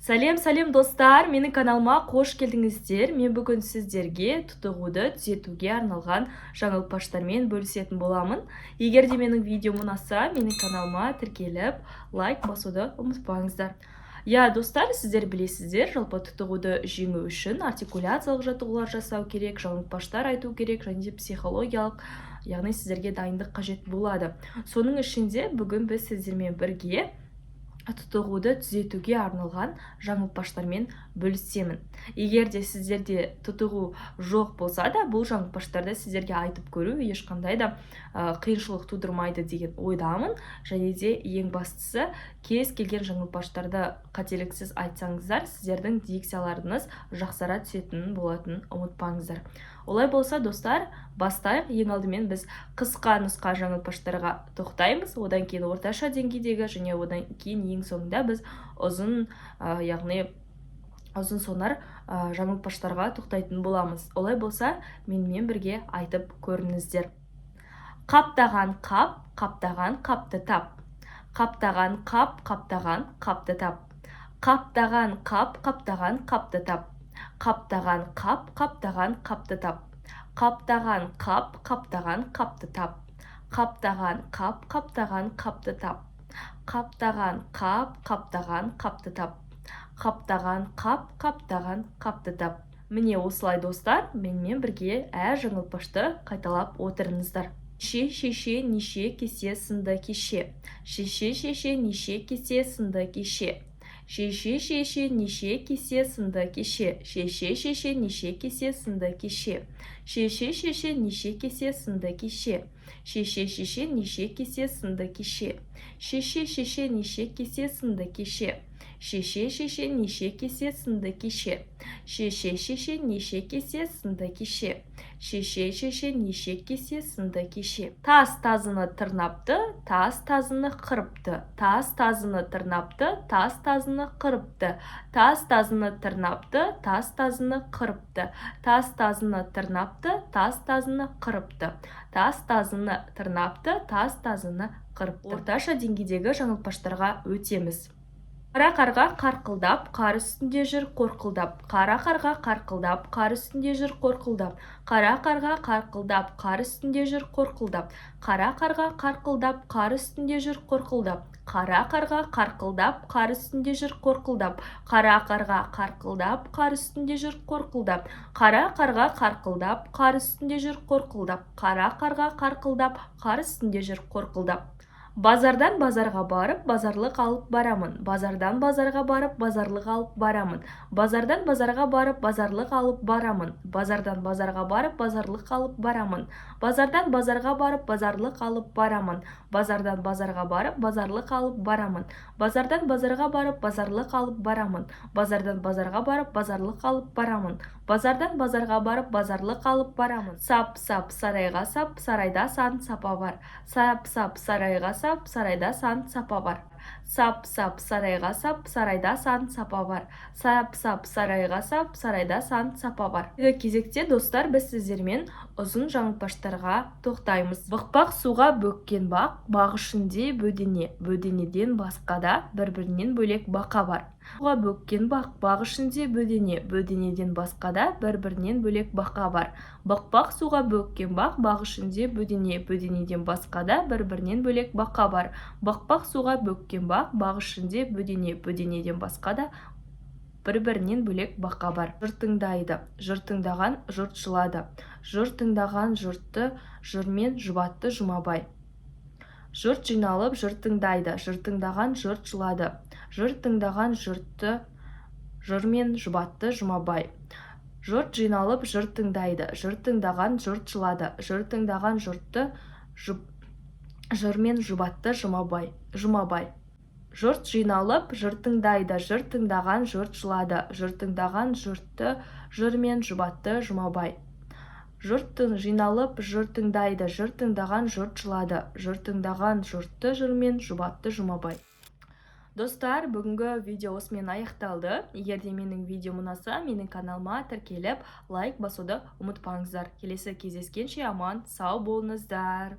Сәлем, сәлем, достар! Менің каналыма қош келдіңіздер. Мен бүгін сіздерге тұтығуды түзетуге арналған жаңылтпаштармен бөлісетін боламын. Егер де менің видеом ұнаса, менің каналыма тіркеліп, лайк басуды ұмытпаңыздар. Иә, достар, сіздер білесіздер, жалпы тұтығуды жеңу үшін артикуляциялық жаттығулар жасау керек, жаңылтпаштар айту керек және де психологиялық, яғни сіздерге дайындық қажет болады. Соның ішінде бүгін біз сіздермен бірге тұтығуды түзетуге арналған жаңылтпаштармен бөлісемін. Егер де сіздерде тұтығу жоқ болса да, бұл жаңылтпаштарды сіздерге айтып көру ешқандай да қиыншылық тудырмайды деген ойдамын. Және де ең бастысы, кез келген жаңылтпаштарды қателіксіз айтсаңыздар, сіздердің дикцияларыңыз жақсара түсетін болатынын ұмытпаңыздар. Олай болса, достар, бастайық. Ең алдымен біз қысқа нұсқа жаңылтпаштарға тоқтаймыз, одан кейін орташа деңгейдегі және одан кейін ең соңында біз ұзын, яғни ұзын сонар жаңылтпаштарға тоқтайтын боламыз. Олай болса, менімен бірге айтып көріңіздер. Қаптаған қап, қаптаған қапты тап. Қаптаған қап, қаптаған қапты тап. Қаптаған қап, қаптаған қапты тап. Қаптаған қап, қаптаған қапты тап. Қаптаған қап, қаптаған қапты тап. Қаптаған қап, қаптаған қапты тап. Қаптаған қап, қаптаған қапты тап. Қаптаған қап, қаптаған қапты тап. Міне осылай, достар, менімен бірге әр жаңылтпашты қайталап отырыңыздар. Шеше, шеше, неше кесе сынды кеше? Шеше, шеше, неше кесе сынды кеше? Шеше, шеше, неше кесе сынды кеше? Шеше, шеше, неше кесе сынды кеше? Шеше, шеше, неше кесе сынды кеше? Шеше, шеше, неше кесе сынды кеше? Шеше, шеше, неше кесе сынды кеше? Шеше, шеше, неше кесе сынды кеше? Шеше, шеше, неше кесе сынды кеше? Шеше, шеше, неше кесе сынды кеше? Тас тазыны тырнапты, тас тазыны қырыпты. Тас тазыны тырнапты, тас тазыны қырыпты. Тас тазыны тырнапты, тас тазыны қырыпты. Тас тазыны тырнапты, тас тазыны қырыпты. Тас тазыны тырнапты, тас тазыны қырыпты. Орташа деңгейдегі жаңылтпаштарға өтеміз. Қара қарға қарқылдап, қар үстінде жүр қорқылдап. Қара қарға қарқылдап, қар үстінде жүр қорқылдап. Қара қарға қарқылдап, қар үстінде жүр қорқылдап. Қара қарға қарқылдап, қар үстінде жүр қорқылдап. Қара қарға қарқылдап, қар үстінде жүр қорқылдап. Қара қарға қарқылдап, қар үстінде жүр қорқылдап. Қара қарға қарқылдап, қар үстінде жүр қорқылдап. Қара қарға қарқылдап, қар үстінде жүр қорқылдап. Базардан базарға барып, базарлық алып барамын. Базардан базарға барып, базарлық алып барамын. Базардан базарға барып, базарлық алып барамын. Базардан базарға барып, базарлық алып барамын. Базардан базарға барып, базарлық алып барамын. Базардан базарға барып, базарлық алып барамын. Базардан базарға барып, базарлық алып барамын. Базардан базарға барып, базарлық алып барамын. Базардан базарға барып, базарлық алып барамын. Сап, сап, сарайға сап, сарайда сан сапа бар. Сап, сап, сарайға сап, сарайда сан сапа бар. Сап, сап, сарайға сап, сарайда сан сапа бар. Сап, сап, сарайға сап, сарайда сан сапа бар. Кезекте, достар, біз сіздермен ұзын жаңылтпаштарға тоқтаймыз. Бықпақ суға бөккен бақ, бақ ішінде бөдене, бөденеден басқа да бір-бірінен бөлек бақа бар. Суға бөккен бақ, бақ ішінде бөдене, бөденеден басқа да бір-бірінен бөлек бақа бар. Бықпақ суға бөккен бақ, бақ ішінде бөдене, бөденеден басқа да бір-бірінен бөлек бақа бар. Бықпақ суға бөккен бақ, бақ ішінде бөдене, бөденеден басқа да бір-бірінен бөлек бақа бар. Жыр тыңдайды, жыр тыңдаған жұрт жылады. Жыр тыңдаған жұртты жырмен жұбатты Жұмабай. Жұрт жиналып жыр тыңдайды, жыр тыңдаған жұрт жылады. Жыр тыңдаған жұртты жырмен жұбатты Жұмабай. Жұрт жиналып жыр тыңдайды, жыр тыңдаған жұрт жылады. Жыр тыңдаған жұртты жырмен жұбатты Жұмабай. Жұмабай. Жұрт жиналып жыр тыңдайды, жыр тыңдаған жұрт жылады. Жыр тыңдаған жұртты жырмен жұбатты Жұмабай. Жұрт жиналып жыр тыңдайды, жыр тыңдаған жұрт жылады. Жыр тыңдаған жұртты жырмен жұбатты Жұмабай. Достар, бүгінгі видео осымен аяқталды. Егер де менің видеом ұнаса, менің каналыма тіркеліп, лайк басуды ұмытпаңыздар. Келесі кездескенше аман сау болыңыздар.